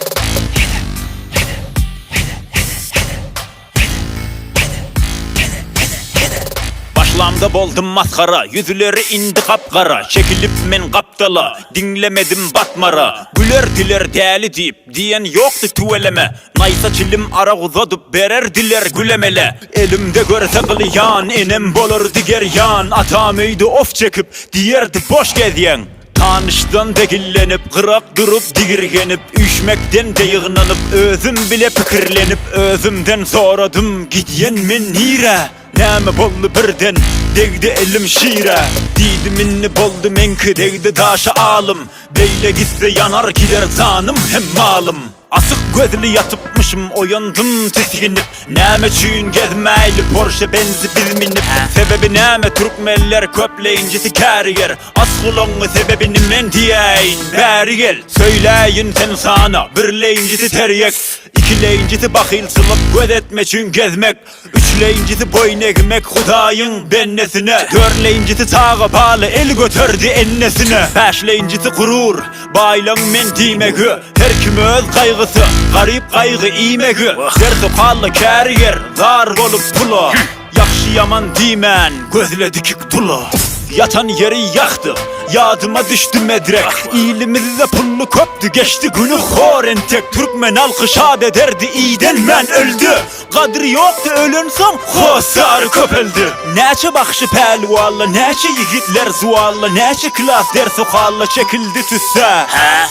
Başlamda boldum masgara, Ýüzleri indi gap-gara, Çekilip men gapdala, Diňlemedim batmara. Gülerdiler däli diýip, Diýen ýokdy tüweleme. Naýsa çilim arak uzadyp bererdiler gülemele. Elimde görse gylýan, Enem bolardy gerýan, Atam öýde of çekip, Diýerdi boş gezýäň. Tanyşdan-da gillenip, Gyrak durup digirgenip, Üýşmekden-de ýygnanyp, Özüm bile pikirlenip, Özümden soradym, Gidýän men nirä? Näme boldy birden, Degdi elim şire? Diýdim indi boldy meňki, Degdi daşa alym. Beýle gitse ýanar gider janym hem malym. Asyk gözli ýatypmyşym oýandym tisginip Näme üçin gezmäýli Porsche Benzi biz minip Sebebi näme türkmenler köpleýinjisi käriger Aç gulagyňy sebebini men diýäýin bäri gel Söýläýin sen sana birleýinjisi terýek Ikileýinjisi bahylçylyk göz etme üçin gezmek Üçleýinjisi boýun egmek Hudaýyň bendesine, Dörtleýinjisi çaga bala el göterdi ennesine, Bäşleýinjisi gurur, baýlaň men diýmegi, Her kim öz gaýgysy, garyp gaýgy iýmegi, Der sokally käriger, zar bolup pula, Ýagşy-ýaman diýmän, gözle dikik dula. Ýatan ýeri ýakdy, ýadyma düşdi medrek, Ilimizde pully köpdi, geçdi güni hor entek, Türkmen halky şat ederdi, idenmän öldi. Gadry ýokdy ölensoň hossary köpeldi. Näçe bagşy pälwalla näçe ýigitler zuwalla näçe klas dersokalla çekildi tüssä.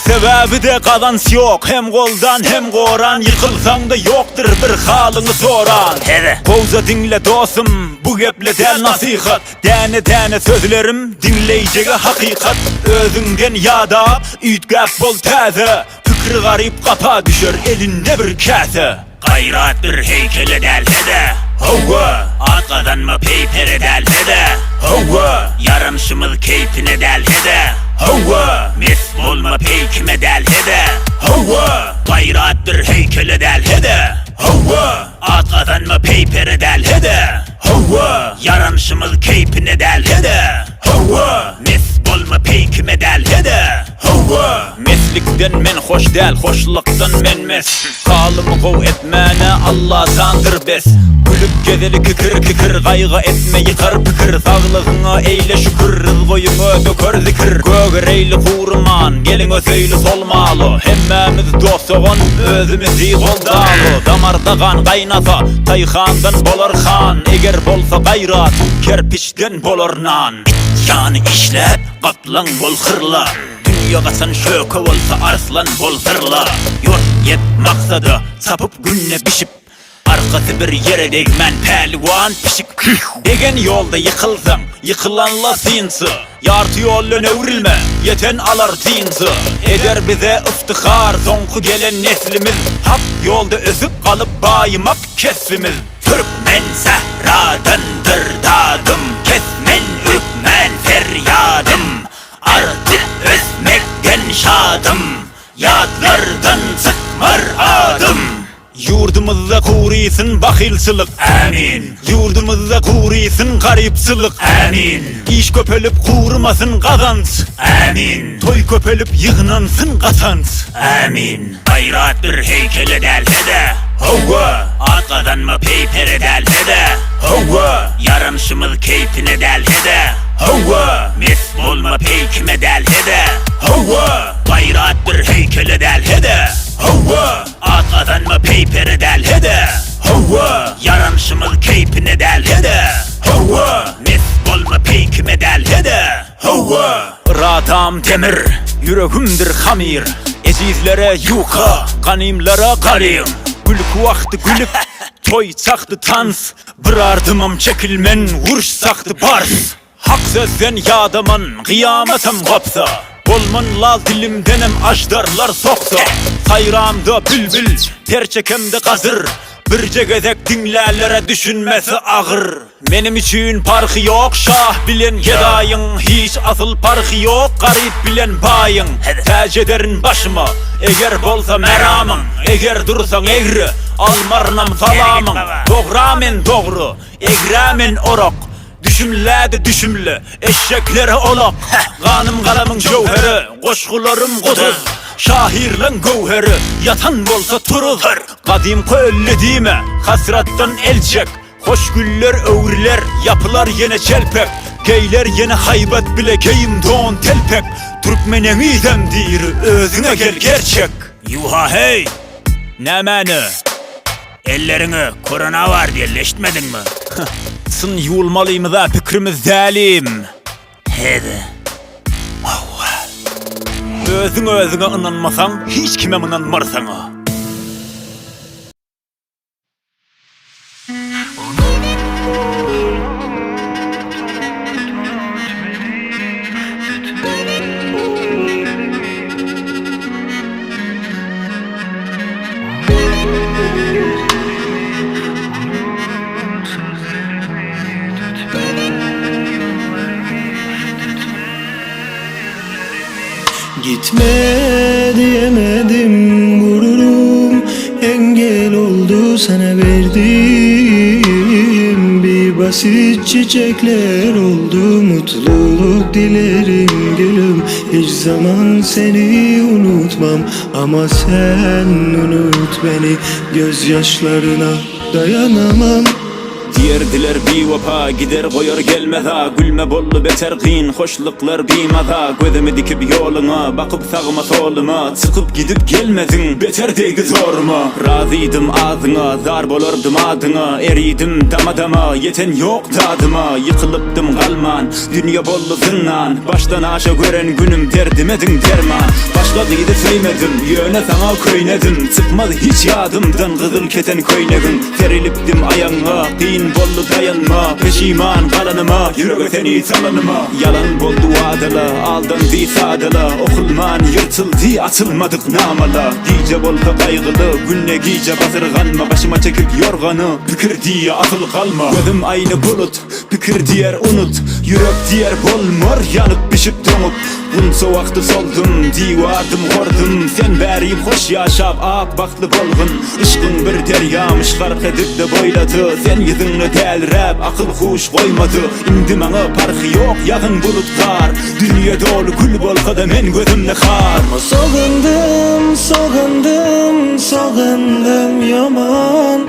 Sebäbi-de gazanç ýok hem goldan hem goran ýykylsaňda ýokdyr bir halyňy soran. Gowja diňle dosum bu geple däl nasihat däne däne sözlerim diňleýjege hakykat özüňden ýadap üýtgäp bol täze pikri garyp gapa düşer elinde bir käse.
Gaýrat bir heýkele dälse-de,
Hawa!
At gazanma peýpere dälse-de,
Hawa!
Ýaramşymyz keýpine dälse-de,
Hawa!
Mes bolma peýkime dälse-de,
Hawa!
Gaýrat bir heýkele dälse-de,
Hawa!
At gazanma peýpere dälse-de,
Hawa!
Ýaramşymyz keýpine dälse-de,
Hawa!
Mes bolma peýkime dälse-de,
Hawa! Meslikden men hoş däl, hoşlukdan men mes. Halymy gowy etmäne Allajandyr bes. Gülüp gezeli kikir-kikir, gaýgy etme ýykar pikir. Saglygyňa eýle şükür, ryzgoýuňa döker zikir. Gögereýli guryman, geliň öseýli solmaly. Hemmämiz dost-dogan, özümizi goldaly. Damarda gan gaýnasa, taýhandan bolar han. Eger bolsa gaýrat, kerpiçden bolar nan.
It ýany işläp, gaplaň bol hyrla. Dünýe gaçan şöke bolsa arslan bol zyrla. Ýort ýet maksada, çapyp günde bişip. Arkasy bir ýere degmän päliwan pişik.
Degen ýolda ýykylsaň, ýykylanla synçy. Ýarty ýoldan öwrülme, ýeten alar dynjy. Eder bize yftihar soňky gelen neslimiz. Hak ýolda ösüp galyp baýymak kesbimiz.
Türkmen sähradandyr dadym, Kesmen ürkmän ferýadym. Artyp ösmekden şadym, Ýatlardan çykmar adym.
Ýurdumyzda gurysyn bahylçylyk.
Ämin.
Ýurdumyzda gurysyn garypçylyk.
Ämin.
Iş köpelip gurymasyn gazanç.
Ämin.
Toý köpelip ýygnansyn gatanç.
Ämin. Gaýrat bir heýkele dälse-de.
Hawa.
At gazanma peýpere dälse-de.
Hawa.
Ýaramşymyz keýpine dälse-de. Hawa! Mes bolma peýkime dälse-de. Hawa! Gaýrat bir heýkele dälse-de. Hawa! At gazanma peýpere dälse-de. Hawa! Ýaranşymyz keýpine dälse-de. Hawa! Mes bolma peýkime dälse-de. Hawa!
Yradam demir, ýüregimdir hamyr, Ejizlere ýuka, ganymlara galyň. Gülki wagty gülüp, toý çakdy tans, Bir ardymam çekilmen, uruş sakdy bars. Hak sözden ýadaman, gyýamatam gopsa, Bolman lal dilimdenem aždarlar soksa. Saýramda bilbil, per çekemde gadyr, Birje gezek diňlälere düşünmesi agyr. Menim üçin parhy ýok şah bilen gedaýyň Hiç asyl parhy ýok garyp bilen baýyň Täç ederin başyma eger bolsa meramyň Eger dursaň egri almarynam salamyň Dogra men dogry egrä men orak Düşümlä-de düşümli eşeklere olak Ganym galamyň jöwheri goşgularym guduz Şahyrlaň göwheri ýatan bolsa turuz Gadymky öldi diýme hasratdan el çek Hoş güller öwrüler, ýapylar ýene çelpek, Geýler ýene haýbat bile geýim don telpek, Türkmen eňizem diri, özüňe gel gerçek.
Ýuha heý!
Nämäni?
Elleriňe korona bar diýeli eşitmediňmi?
Syn ýuwulmalymyza pikrimiz dälim.
Hede. Hawa.
Özüň özüňe ynanmasaň, hiç kimem ynanmarsaňa.
Gitme diyemedim gururum Engel oldu sana verdiğim Bir basit çiçekler oldu Mutluluk dilerim gülüm Hiç zaman seni unutmam Ama sen unut beni Gözyaşlarına dayanamam
Diýerdiler biwepa gider goýar gelmez-a Gülme boldy beter kyn hoşluklar bimaza Gözümi dikip ýoluňa bakyp sagyma soluma Çykyp gidip gelmediň beter degdi zoruma Razydym azyňa zar bolardym adyňa Eridim dama-dama ýeten ýok dadyma Ýykylypdym galman dünýe boldy zyndan Başdan aşa gören günüm derdimediň derman Başga gyzy söýmedim ýöne saňa köýnedim Çykmaz hiç ýadymdan gyzyl keten köýnegiň Serilipdim aýagňa, kyn boldy daýanma, Peşiman galanyma, ýürege seni salanyma. Ýalan boldy wadala, aldandy sadala, Okulman ýyrtyldy açylmadyk namala. Gije bolsa gaýgyly, günde gije basyrganma, Başyma çekip ýorgany, pikir diýe asyl galma. Gözüm aýna bulut, pikir diýer unut, Ýürek diýer bolmar ýanyp bişip doňup. Gunça wagty soldum, diwardym hordum, Sen bäri hoş ýaşap ak bagtly bolgun. Yşkyň bir derýamyş gark edip-de boýlady, Sen ýüzüňde däliräp akyl-huş goýmady. Indi maňa parhy ýok ýagyn bulut gar, Dünýe doly gül bolsa-da men gözümde har.
Sogyndym, sogyndym, sogyndym ýaman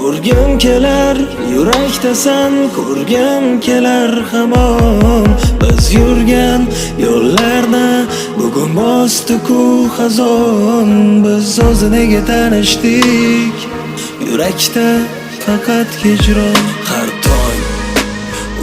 Urgim kelar yurakdasan ko'rgim kelar hamon Biz yurgan yo'llarni bugun bosdi-ku xazon Biz o'zi nega tanishdik yurakda faqat hijron Har tong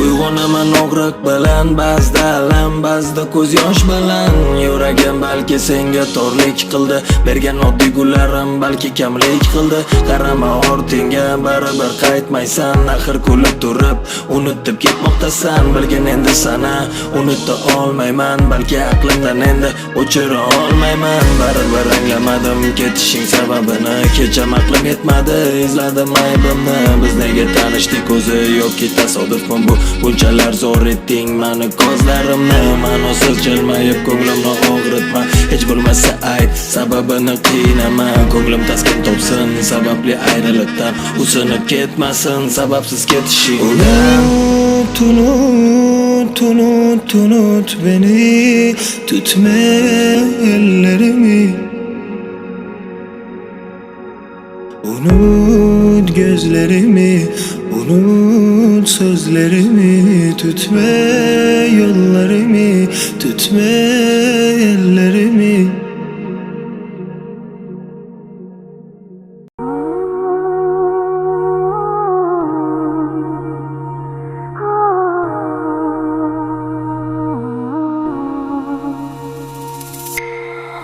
Uyg'onaman og'riq bilan ba'zida alam ba'zida ko'z yosh bilan Yuragim balki senga torlik qildi Bergan oddiy gullarim balki kamlik qildi Qarama ortingga baribir qaytmaysan Axir kulib turib unutib ketmoqdasan Bilgin endi sana unuta olmayman Balki aqlimdan endi o'chira olmayman Baribir anglamadim ketishing sababini Kecham aqlim yetmadi izladim aybimni Biz nega tanishdik o'zi yoki tasodifmi bu Bunchalar zo'r etding mani ko'zlarimni Ma'nosiz jilmayib ko'nglimni og'ritma Hech bo'lmasa ayt sababini qiynama Ko'nglim taskin topsin sababli ayriliqdan Usinib ketmasin sababsiz ketishingdan Unut unut unut unut beni Tütme ellerimi Unut gözlerimi. Unut sözlerimi Tütme yollarımı Tütme ellerimi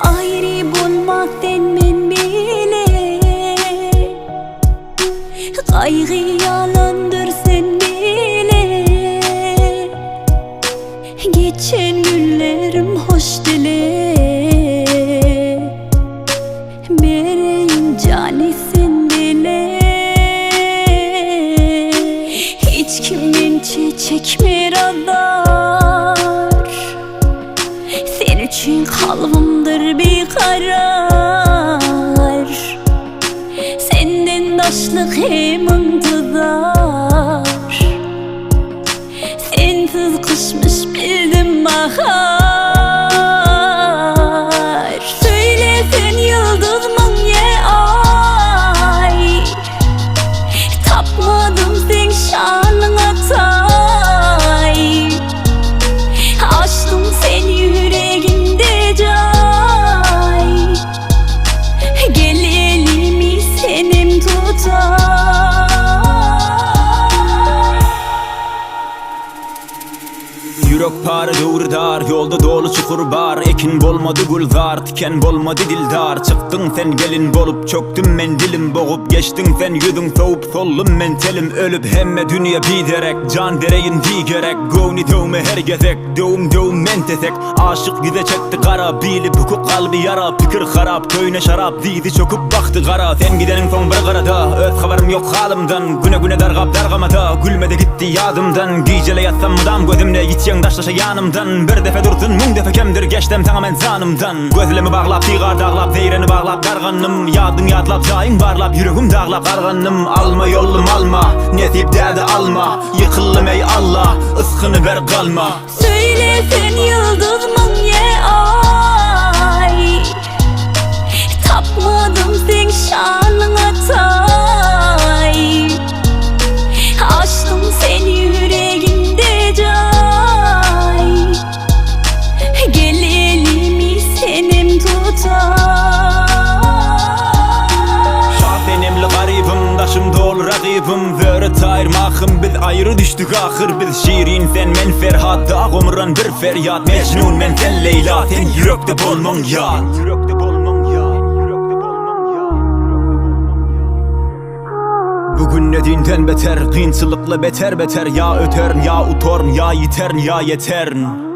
Aýry bolma sen men bile Gaýgy ýalandyr sen bile Geçen günlerim hoş dile Bereýin jany sen bile Hiç kim mençe çekmer azar Sen üçin kalbymdyr bikarar Senden daşlyk hem intizar Sensiz gyşmyş bildim bahar Söýle sen ýyldyzmyň ýa aý Tapmadym seň şanyňa taý Açdym sen ýüregimde jaý Gel elimi senem tutaý.
Ýürek pare döwri dar, ýolda doly çukur bar Ekin bolmady gülzar, tiken bolmady dildar Çykdyň sen gelin bolup, çökdüm men dilim bogup Geçdiň sen ýüzüň sowup, soldum men telim ölüp Hemme dünýe biderek, jan bereýin bigerek Göwni döwme her gezek, döwüm döwüm men tesek Aşyk ýüze çekdi gara, bili bükük kalby ýara Pikir harap, köýne şarap, dyzy çöküp bakdy gara Sen gideniň soň bir gyrada, öz habarym ýok halymdan Güne güne dargap dargamada, gülmede gitdi ýadymdan Gijele ýatsam mydam gözümde, ýitýäň daşlaşa ýanymdan Bir depe dursun, müň depe kemdir, geçsem saňa men janymdan Gözlemi baglap, digar daglap, zeýreni baglap dargandym Ýadyň ýatlap, jaýyň barlap, ýüregim daglap gargandym Alma ýollum alma, nesip däde alma, ýykyldym eý Alla, ysgyny ber galma.
Söýle sen ýyldyzmyň ýa aý Tapmadym seň şanyňa taý Açdym sen ýüregimde jaý Gel elimi senem tutaý.
Şa senemli garybym daşym doly ragybym Zöre taýyr mahym biz aýry düşdük ahyr biz Şirin sen men Ferhat dag omran bir ferýat Mejnun men sen Leýla sen ýürekde bolmaň ýat Ýürekde bolmaň ýat Ýürekde bolmaň ýat Bu gün ne dünden beter kynçylykly beter beter Ýa öterin ýa utaryn ýa ýiterin ýa ýeterin.